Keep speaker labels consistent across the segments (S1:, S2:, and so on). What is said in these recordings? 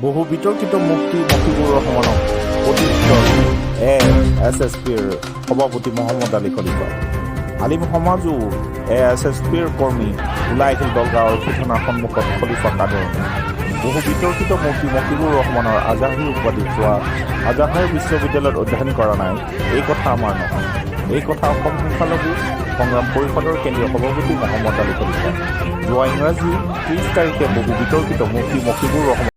S1: বহু বিতৰ্কিত মুফতি মকিবুৰ ৰহমানক প্ৰত্যুত্তৰ এ এছ এছ পিৰ সভাপতি মহম্মদ আলী খলিফা। আলিম সমাজো এ এছ এছ পিৰ কৰ্মী ওলাই আহিল দলগাঁও আৰক্ষী থানাৰ সন্মুখত খলিফাক আদৰণি। বহু বিতৰ্কিত মুফতি মকিবুৰ ৰহমানৰ আজাহী উপাধি পোৱা আজাহাৰ বিশ্ববিদ্যালয়ত অধ্যয়ন কৰা নাই, এই কথা আমাৰ নহয়, এই কথা অসম সংখ্যালঘু সংগ্ৰাম পৰিষদৰ কেন্দ্ৰীয় সভাপতি মহম্মদ আলী খলিফা। যোৱা ইংৰাজী 30 তাৰিখে বহু বিতৰ্কিত মুফতি মকিবুৰ ৰহমান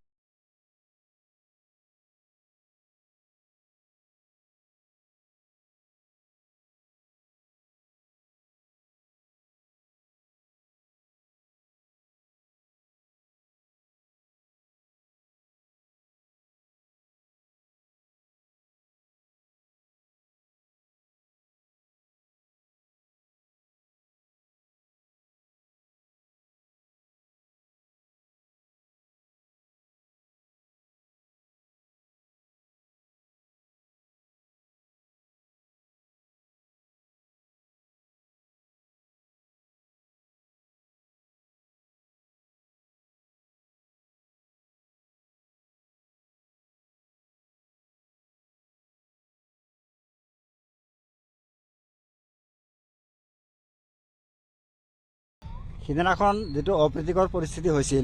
S2: সিদিনাখন যিটো অপ্ৰীতিকৰ পৰিস্থিতি হৈছিল,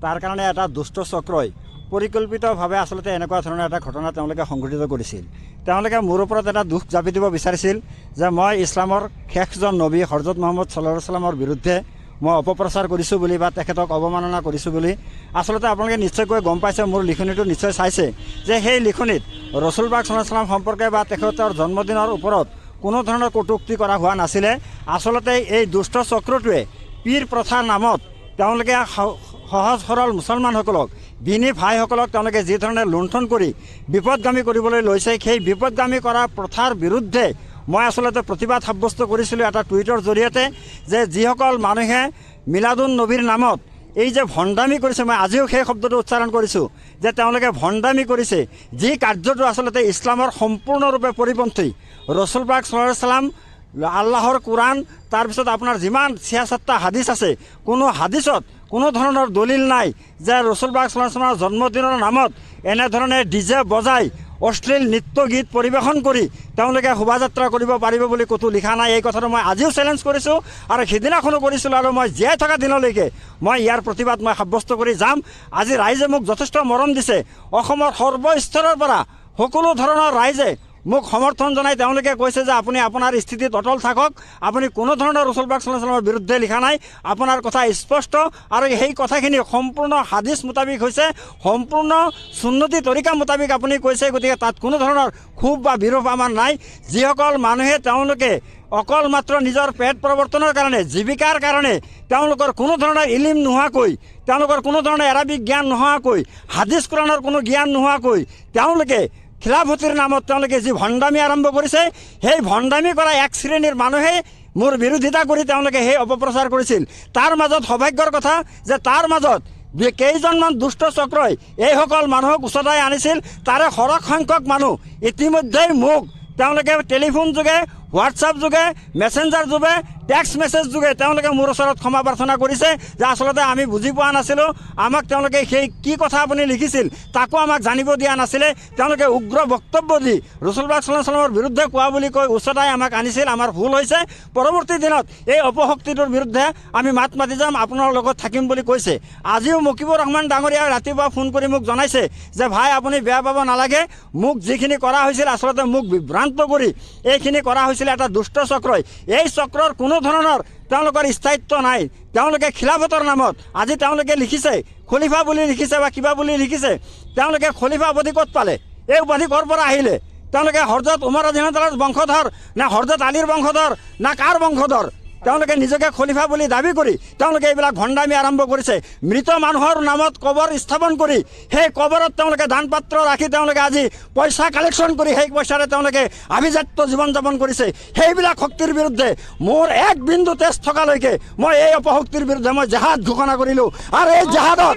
S2: তাৰ কাৰণে এটা দুষ্ট চক্ৰই পৰিকল্পিতভাৱে আচলতে এনেকুৱা ধৰণৰ এটা ঘটনা তেওঁলোকে সংঘটিত কৰিছিল। তেওঁলোকে মোৰ ওপৰত এটা দুখ জাপি দিব বিচাৰিছিল যে মই ইছলামৰ শেষজন নবী হজৰত মহম্মদ ছাল্লাল্লাহু আলাইহি ৱাছাল্লামৰ বিৰুদ্ধে মই অপপ্ৰচাৰ কৰিছোঁ বুলি বা তেখেতক অৱমাননা কৰিছোঁ বুলি। আচলতে আপোনালোকে নিশ্চয়কৈ গম পাইছে, মোৰ লিখনিটো নিশ্চয় চাইছে যে সেই লিখনিত ৰছুল পাক ছাল্লাল্লাহু আলাইহি ৱাছাল্লাম সম্পৰ্কে বা তেখেতৰ জন্মদিনৰ ওপৰত কোনো ধৰণৰ কটুক্তি কৰা হোৱা নাছিলে। আচলতে এই দুষ্ট চক্ৰটোৱে পীৰ প্ৰথাৰ নামত তেওঁলোকে সহজ সৰল মুছলমানসকলক, দিনী ভাইসকলক তেওঁলোকে যি ধৰণে লুণ্ঠন কৰি বিপদগামী কৰিবলৈ লৈছে, সেই বিপদগামী কৰা প্ৰথাৰ বিৰুদ্ধে মই আচলতে প্ৰতিবাদ সাব্যস্ত কৰিছিলোঁ এটা টুইটৰ জৰিয়তে যে যিসকল মানুহে মিলাদুন নবীৰ নামত এই যে ভণ্ডামি কৰিছে, মই আজিও সেই শব্দটো উচ্চাৰণ কৰিছোঁ যে তেওঁলোকে ভণ্ডামি কৰিছে, যি কাৰ্যটো আচলতে ইছলামৰ সম্পূৰ্ণৰূপে পৰিপন্থী। ৰছুল পাক ছাল্লাল্লাহু আলাইহি ৱাছাল্লাম, আল্লাহৰ কোৰাণ, তাৰপিছত আপোনাৰ যিমান 66টা হাদিছ আছে, কোনো হাদিছত কোনো ধৰণৰ দলিল নাই যে ৰছুল পাক ছাল্লাল্লাহু আলাইহি ৱাছাল্লামৰ জন্মদিনৰ নামত এনেধৰণে ডিজে বজাই অশ্লীল নৃত্য গীত পৰিৱেশন কৰি তেওঁলোকে শোভাযাত্ৰা কৰিব পাৰিব বুলি ক'তো লিখা নাই। এই কথাটো মই আজিও চেলেঞ্জ কৰিছোঁ আৰু সিদিনাখনো কৰিছিলোঁ আৰু মই জীয়াই থকা দিনলৈকে মই ইয়াৰ প্ৰতিবাদ মই সাব্যস্ত কৰি যাম। আজি ৰাইজে মোক যথেষ্ট মৰম দিছে। অসমৰ সৰ্বস্তৰৰ পৰা সকলো ধৰণৰ ৰাইজে মোক সমৰ্থন জনাই তেওঁলোকে কৈছে যে আপুনি আপোনাৰ স্থিতিত অটল থাকক, আপুনি কোনো ধৰণৰ ৰছুল পাক ছাল্লাল্লাহু আলাইহি ৱাছাল্লামৰ বিৰুদ্ধে লিখা নাই, আপোনাৰ কথা স্পষ্ট আৰু সেই কথাখিনি সম্পূৰ্ণ হাদিছ মোতাবিক হৈছে, সম্পূৰ্ণ সুন্নতি তৰিকা মোতাবিক আপুনি কৈছে, গতিকে তাত কোনো ধৰণৰ ক্ষোভ বা বিৰোধ আমাৰ নাই। যিসকল মানুহে তেওঁলোকে অকল মাত্ৰ নিজৰ পেট প্ৰৱৰ্তনৰ কাৰণে, জীৱিকাৰ কাৰণে তেওঁলোকৰ কোনো ধৰণৰ ইলিম নোহোৱাকৈ, তেওঁলোকৰ কোনো ধৰণৰ এৰাবিক জ্ঞান নোহোৱাকৈ, হাদিছ কোৰাণৰ কোনো জ্ঞান নোহোৱাকৈ তেওঁলোকে খিলাফতিৰ নামত তেওঁলোকে যি ভণ্ডামি আৰম্ভ কৰিছে, সেই ভণ্ডামি কৰা এক শ্ৰেণীৰ মানুহে মোৰ বিৰোধিতা কৰি তেওঁলোকে সেই অপপ্ৰচাৰ কৰিছিল। তাৰ মাজত সৌভাগ্যৰ কথা যে তাৰ মাজত কেইজনমান দুষ্ট চক্ৰই এইসকল মানুহক উচতাই আনিছিল। তাৰে সৰহ সংখ্যক মানুহ ইতিমধ্যেই মোক তেওঁলোকে টেলিফোন যোগে, হোৱাটছআপ যোগে, মেছেঞ্জাৰ যোগে, টেক্সট মেছেজ যোগে তেওঁলোকে মোৰ ওচৰত ক্ষমা প্ৰাৰ্থনা কৰিছে যে আচলতে আমি বুজি পোৱা নাছিলোঁ, আমাক তেওঁলোকে সেই কি কথা আপুনি লিখিছিল তাকো আমাক জানিব দিয়া নাছিলে। তেওঁলোকে উগ্ৰ বক্তব্য দি ৰছুল পাক ছাল্লাল্লাহু আলাইহি ৱাছাল্লামৰ বিৰুদ্ধে কোৱা বুলি কৈ উচতাই আমাক আনিছিল। আমাৰ ভুল হৈছে, পৰৱৰ্তী দিনত এই অপশক্তিটোৰ বিৰুদ্ধে আমি মাত মাতি যাম, আপোনাৰ লগত থাকিম বুলি কৈছে। আজিও মকিবুৰ ৰহমান ডাঙৰীয়াই ৰাতিপুৱা ফোন কৰি মোক জনাইছে যে ভাই আপুনি বেয়া পাব নালাগে, মোক যিখিনি কৰা হৈছিল আচলতে মোক বিভ্ৰান্ত কৰি এইখিনি কৰা হৈছিল এটা দুষ্ট চক্ৰই। এই চক্ৰৰ কোনো ধৰণৰ তেওঁলোকৰ স্থায়িত্ব নাই। তেওঁলোকে খিলাফতৰ নামত আজি তেওঁলোকে লিখিছে, খলিফা বুলি লিখিছে বা কিবা বুলি লিখিছে। তেওঁলোকে খলিফা উপাধি ক'ত পালে? এই উপাধি ক'ৰ পৰা আহিলে? তেওঁলোকে হজৰত উমৰ ৰাজিয়াল্লাহু বংশধৰ না হজৰত আলীৰ বংশধৰ না কাৰ বংশধৰ? তেওঁলোকে নিজকে খলিফা বুলি দাবী কৰি তেওঁলোকে এইবিলাক ভণ্ডামি আৰম্ভ কৰিছে। মৃত মানুহৰ নামত কবৰ স্থাপন কৰি সেই কবৰত তেওঁলোকে দানপাত্ৰ ৰাখি তেওঁলোকে আজি পইচা কালেকশ্যন কৰি সেই পইচাৰে তেওঁলোকে আভিজাত্য জীৱন যাপন কৰিছে। সেইবিলাক শক্তিৰ বিৰুদ্ধে মোৰ এক বিন্দু তেজ থকালৈকে মই এই অপশক্তিৰ বিৰুদ্ধে মই জেহাদ ঘোষণা কৰিলোঁ আৰু এই জেহাদত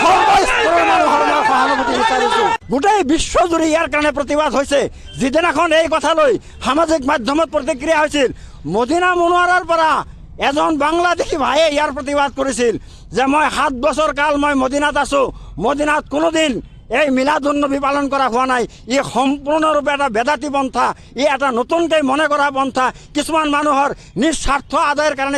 S2: সৰ্বস্তৰৰ মানুহৰ মই সহানুভূতি বিচাৰিছোঁ। গোটেই বিশ্বজুৰি ইয়াৰ কাৰণে প্ৰতিবাদ হৈছে। যিদিনাখন এই কথা লৈ সামাজিক মাধ্যমত প্ৰতিক্ৰিয়া হৈছিল, মদিনা মনোৱাৰাৰ পৰা এজন বাংলাদেশী ভাইয়ে ইয়াৰ প্ৰতিবাদ কৰিছিল। যে মই 7 বছৰ কাল মই মদিনাত আছোঁ, মদিনাত কোনোদিন এই মিলাদুন নবী পালন কৰা হোৱা নাই। ই সম্পূৰ্ণৰূপে এটা বেদাতি পন্থা, ই এটা নতুনকৈ মনে কৰা পন্থা, কিছুমান মানুহৰ নিজ স্বাৰ্থ আদায়ৰ কাৰণে।